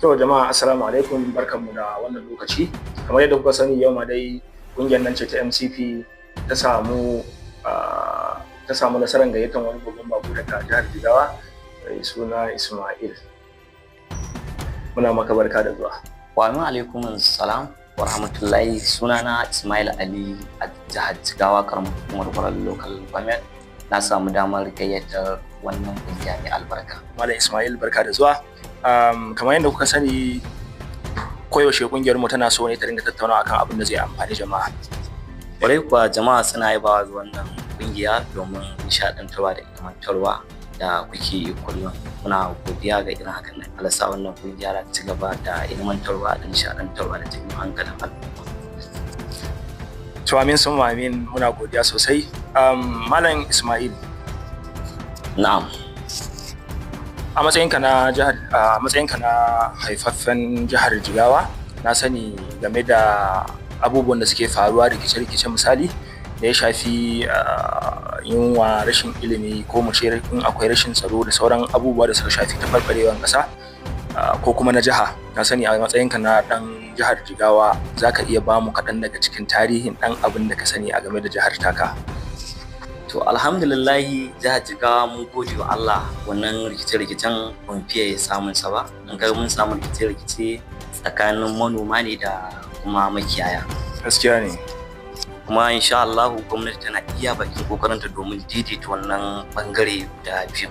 To jama'a, assalamu alaikum, barkanmu da wannan lokaci. Kamar yadda kuka sani, yau ma dai kungiyar nan ce ta MCP ta samu nasarar gayyatar wani babban bako daga jihar Jigawa mai suna Ismail. Muna maka barka da zuwa. Wa amin alaikum salam wa rahmatullahi. Sunana Ismail Ali a jihar Jigawa, karamar hukumar Gwaral Local Government. Na samu damar gayyatar wannan kungiya mai albarka. Malam Ismail, barka da zuwa. Kamar yadda kuka sani, koyaushe kungiyar mu tana so ne ta dinga tattaunawa akan abin da zai amfani jama'a. Kwarai kuwa, jama'a suna yabawa da wannan kungiya domin nishaɗantarwa da ilmantarwa da kuke yi kullum. Muna godiya ga irin hakan nan. Allah sa wannan kungiya ta ci gaba da ilmantarwa da nishaɗantarwa da janyo hankalin al'umma. To, amin summa amin, muna godiya sosai. Malam Ismail. Na'am. A matsayinka na haifaffen jihar Jigawa, na sani game da abubuwan da suke faruwa, rikice-rikice misali da ya shafi yunwa, rashin ilimi, ko mu ce in akwai rashin tsaro da sauran abubuwa da suka shafi taɓarɓarewar ƙasa ko kuma na jiha. Na sani a matsayinka na ɗan jihar Jigawa za ka iya bamu kaɗan daga cikin tarihin ɗan abin da ka sani a game da jihar taka. To, alhamdulillahi, jihar Jigawa mun gode wa Allah, wannan rikice-rikicen ban fiye samun sa ba. In ga mun samu rikice-rikice, tsakanin manoma ne da kuma makiyaya. Gaskiya ne. Kuma insha Allah gwamnati tana iya bakin kokarinta domin daidaita wannan bangare guda biyu.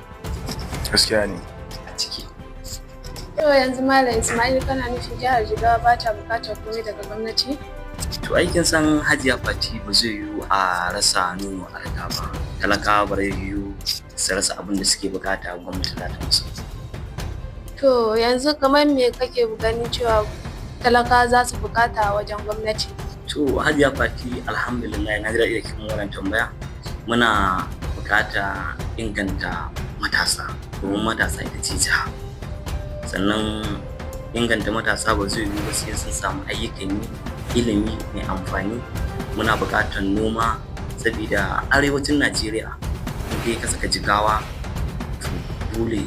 Gaskiya ne. A ciki. To yanzu, Malam Ismail, kana nufin jihar Jigawa ba ta buƙatar komai daga gwamnati? To, aikin san Hajiya Fati, ba zai yiwu a rasa nono a riga ba. Talakawa ba zai yiwu su rasa abin da suke bukata gwamnati za ta musu. To yanzu kamar me kake ganin cewa talakawa za su buƙata a wajen gwamnati? To Hajiya Fati, alhamdulillah, na ji daɗi da kin wannan tambaya. Muna buƙata inganta matasa, domin matasa ita ce jiha. Sannan inganta matasa ba zai yiwu ba sai sun samu ayyukan yi, ilimi mai amfani. Muna buƙatar noma, sabida arewacin Najeriya in dai ka saka Jigawa, to dole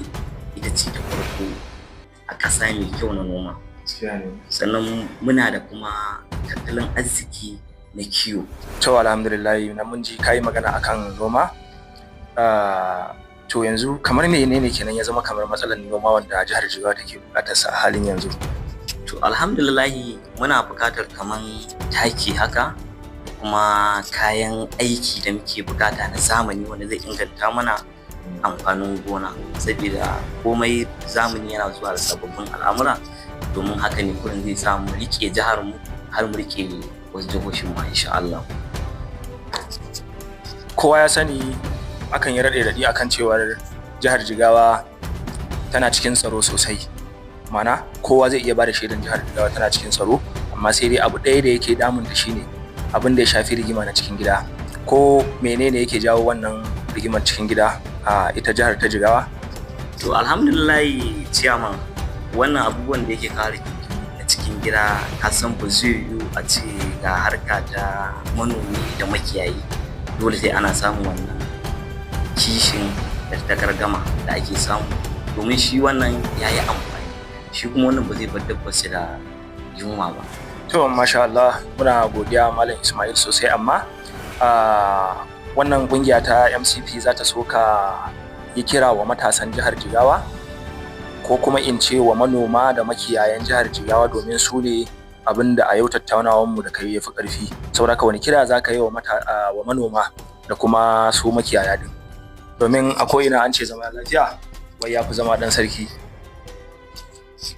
ita ce ta farko a ƙasa mai kyau na noma. Sannan muna da kuma tattalin arziki na kiwo. To alhamdulillah, na mun ji kayi magana akan noma. To yanzu kamar menene kenan ya zama kamar matsalar noma wanda jihar Jigawa take buƙatar sa a halin yanzu? To alhamdulillahi, muna buƙatar kaman taki haka da kuma kayan aiki da muke buƙata na zamani wanda zai inganta mana amfanin gona, sabida komai zamani yana zuwa da sababbin al'amura. Domin haka ne kurin zai sa mu riƙe jihar mu har mu riƙe wasu jihohin ma insha Allah. Kowa ya sani akan yi raɗe-raɗi akan cewar jihar Jigawa tana cikin tsaro sosai. Ma'ana kowa zai iya bada shaidan jihar Jigawa tana cikin tsaro, amma sai dai abu ɗaya da yake damunta shine abin da ya shafi rigima na cikin gida. Ko menene yake jawo wannan rigimar cikin gida a ita jihar ta Jigawa? To alhamdulillahi ciyaman, wannan abubuwan da yake kawo rigingimu na cikin gida, ka san ba zai yiwu a ce ga harka ta manomi da makiyayi, dole sai ana samun wannan kishin da takargama da ake samu, domin shi wannan ya yi amfani, shi kuma wannan ba zai bar dabbarsa da yunwa ba. To masha Allah, muna godiya Malam Ismail sosai, amma wannan kungiya ta MCP za ta so ka yi kira wa matasan jihar Jigawa, ko kuma in ce wa manoma da makiyayan jihar Jigawa, domin su ne abin da a yau tattaunawar mu da kai ya fi ƙarfi. Saboda haka, wani kira za ka yi wa manoma da kuma su makiyaya din? Domin a ko'ina an ce zama lafiya wai ya fi zama ɗan sarki.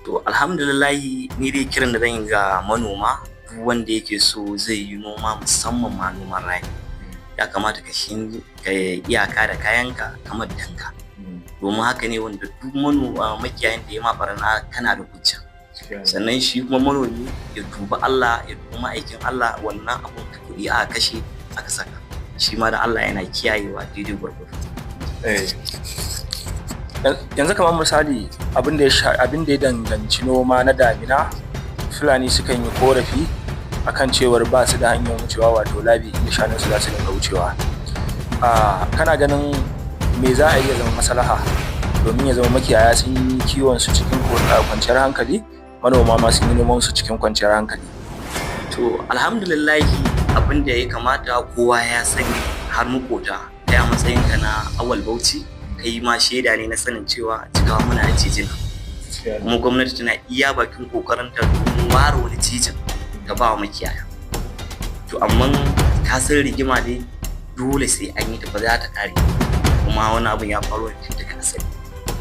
To alhamdulillahi, ni dai kiran da zan yi ga manoma, duk wanda yake so zai yi noma, musamman ma noman rani, ya kamata ka iyaka da kayanka kamar danga, domin haka ne wanda duk manoma makiyayin da ya ma barna, kana da hujja. Sannan shi kuma manomi ya dubi Allah, ya dubi ma'aikin Allah, wannan abun kuɗi aka kashe aka saka, shi ma da Allah yana kiyayewa daidai gwargwado. Yanzu kamar misali abin da ya danganci noma na damina, Fulani sukan yi korafi akan cewar ba su da hanyar wucewa, wato labi inda shanunsu za su dinga wucewa. Kana ganin me za a iya zama maslaha? Domin ya zama makiyaya sun yi kiwon su cikin kwanciyar hankali, manoma ma sun yi noman su cikin kwanciyar hankali. To, alhamdulillahi, abin da ya kamata kowa ya sani, har makota, kai a matsayinka na Awal Bauchi, kai ma shaida ne na sanin cewa Jigawa muna da cijina, kuma gwamnati tana iya bakin kokarinta domin ware wani cijin ta ba wa makiyaya. To, amma ka san rigima dai dole sai an yi ta, ba za ta kare, kuma wani abin ya faru tun daga asali,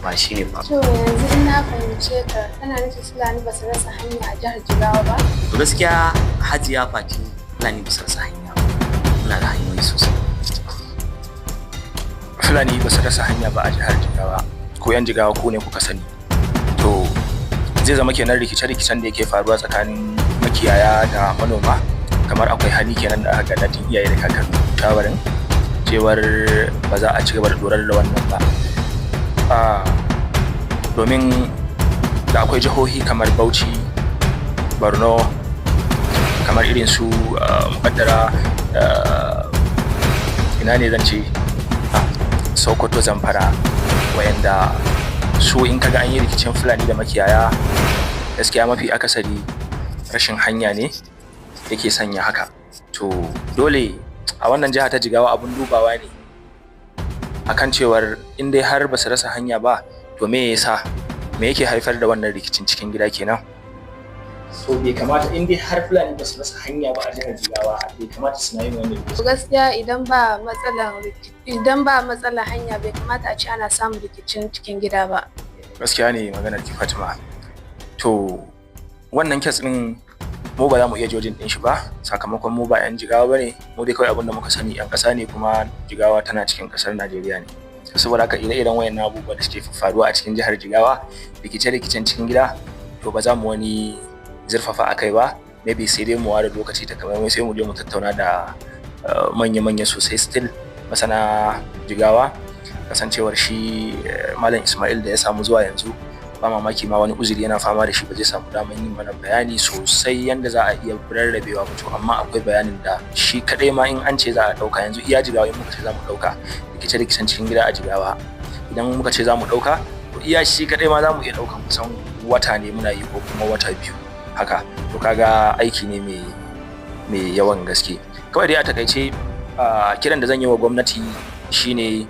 ba shi ne ba. To, yanzu in na fahimce ka, kana nufin Fulani ba su rasa hanya a jihar Jigawa ba? To, gaskiya Hajiya Fati, Fulani ba su rasa hanya ba, muna da hanyoyi sosai. Fulani ba su rasa hanya ba a jihar Jigawa, ko yan Jigawa ko ne kuka sani. To, zai zama kenan rikice-rikicen da yake faruwa tsakanin makiyaya da manoma kamar akwai hali kenan da aka gada tun iyaye da kakanni. Shawarin cewar ba za a ci gaba da dorar da wannan ba, domin da akwai jihohi kamar Bauchi, Borno, kamar irin su mukaddara ina ne zan ce, Sokoto, Zamfara, wayanda su in kaga an yi rikicin Fulani da makiyaya, gaskiya mafi akasari rashin hanya ne yake sanya haka. To, dole a wannan jiha ta Jigawa abun dubawa ne akan cewar in dai har ba su rasa hanya ba, to me yasa, me yake haifar da wannan rikicin cikin gida kenan? So bai kamata, in dai har Fulani ba su rasa hanya ba a jihar Jigawa, bai kamata suna yin wannan rikici. Gaskiya idan ba matsalar hanya, bai kamata a ce ana samun rikicin cikin gida ba. Gaskiya ne maganar ki, Fatima. To, wannan case din mu ba za mu iya judging din shi ba, sakamakon mu ba 'yan Jigawa ba ne. Mu dai kawai abin da muka sani, 'yan ƙasa ne, kuma Jigawa tana cikin ƙasar Najeriya ne. Saboda haka ire-iren wayannan abubuwa da suke faruwa a cikin jihar Jigawa, rikice-rikicen cikin gida, to ba za mu wani zurfafa a kai ba. Maybe sai dai mu ware lokaci takamaimai, sai mu je mu tattauna da manya-manya sosai, still masana Jigawa. Kasancewar shi Malam Ismail da ya samu zuwa yanzu, ba mamaki ma wani uzuri yana fama da shi, ba zai samu damar yin mana bayani sosai yanda za a iya rarrabewa ba. To, amma akwai bayanin da shi kadai ma in an ce za a dauka yanzu iya Jigawa, in muka ce za mu dauka rikice-rikicen cikin gida a Jigawa, idan muka ce za mu dauka, to iya shi kadai ma za mu iya daukan kusan wata ne muna yi, ko kuma wata 2 haka. To, kaga aiki ne mai yawan gaske. Kawai dai a takaice, kiran da zan yi wa gwamnati shine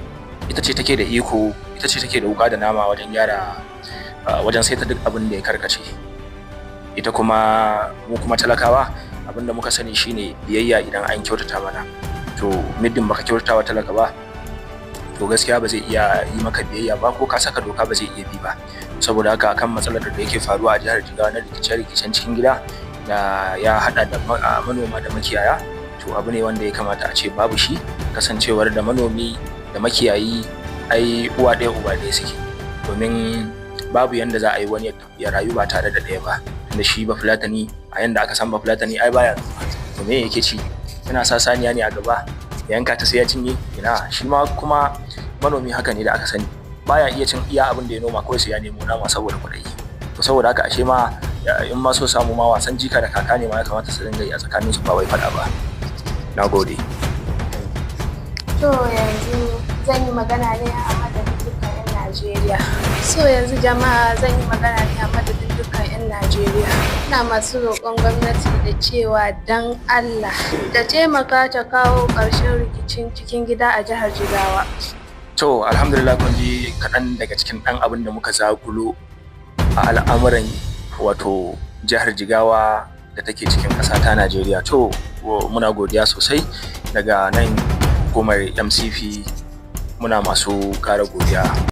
ita ce take da iko, ita ce take da wuka da nama wajen gyara, wajen saita duk abin da ya karkace. Ita kuma, mu kuma talakawa, abin da muka sani shine biyayya idan an kyautata mana. To, muddin baka kyautata wa talaka ba, to gaskiya ba zai iya yi maka biyayya ba, ko ka saka doka ba zai iya bi ba. Saboda haka akan matsalar da yake faruwa a jihar Jigawa na rikice-rikicen cikin gida da ya hada da manoma da makiyaya, to abu ne wanda ya kamata a ce babu shi, kasancewar da manomi da makiyayi ai uwa ɗaya uba ɗaya suke, domin babu yanda za a yi wani ya rayu ba tare da ɗaya ba. Tunda shi Bafulatani, a yanda aka san Bafulatani, ai baya, to me yake ci? Yana sa saniya ne a gaba ya yanka ta sai ya cinye? Ina. Shi ma kuma manomi haka ne da aka sani, baya iya cin iya abin da ya noma, kawai sai ya nemo nama saboda kuɗi. To, saboda haka ashe ma in ma so samu ma, wasan jika da kaka ne ma ya kamata su dinga yi a tsakanin su, ba wai faɗa ba. Na gode. To, yanzu zan yi magana ne a madadin dukkan 'yan Najeriya. So yanzu jama'a, zan yi magana ne a madadin dukkan 'yan Najeriya. Ina masu roƙon gwamnati da cewa dan Allah ta taimaka ta kawo ƙarshen rikicin cikin gida a jihar Jigawa. To, alhamdulillah, kun ji kaɗan daga cikin ɗan abin da muka zakulo a al'amuran wato jihar Jigawa da take cikin ƙasa ta Najeriya. To, muna godiya sosai daga nan hukumar MCP, muna masu ƙara godiya.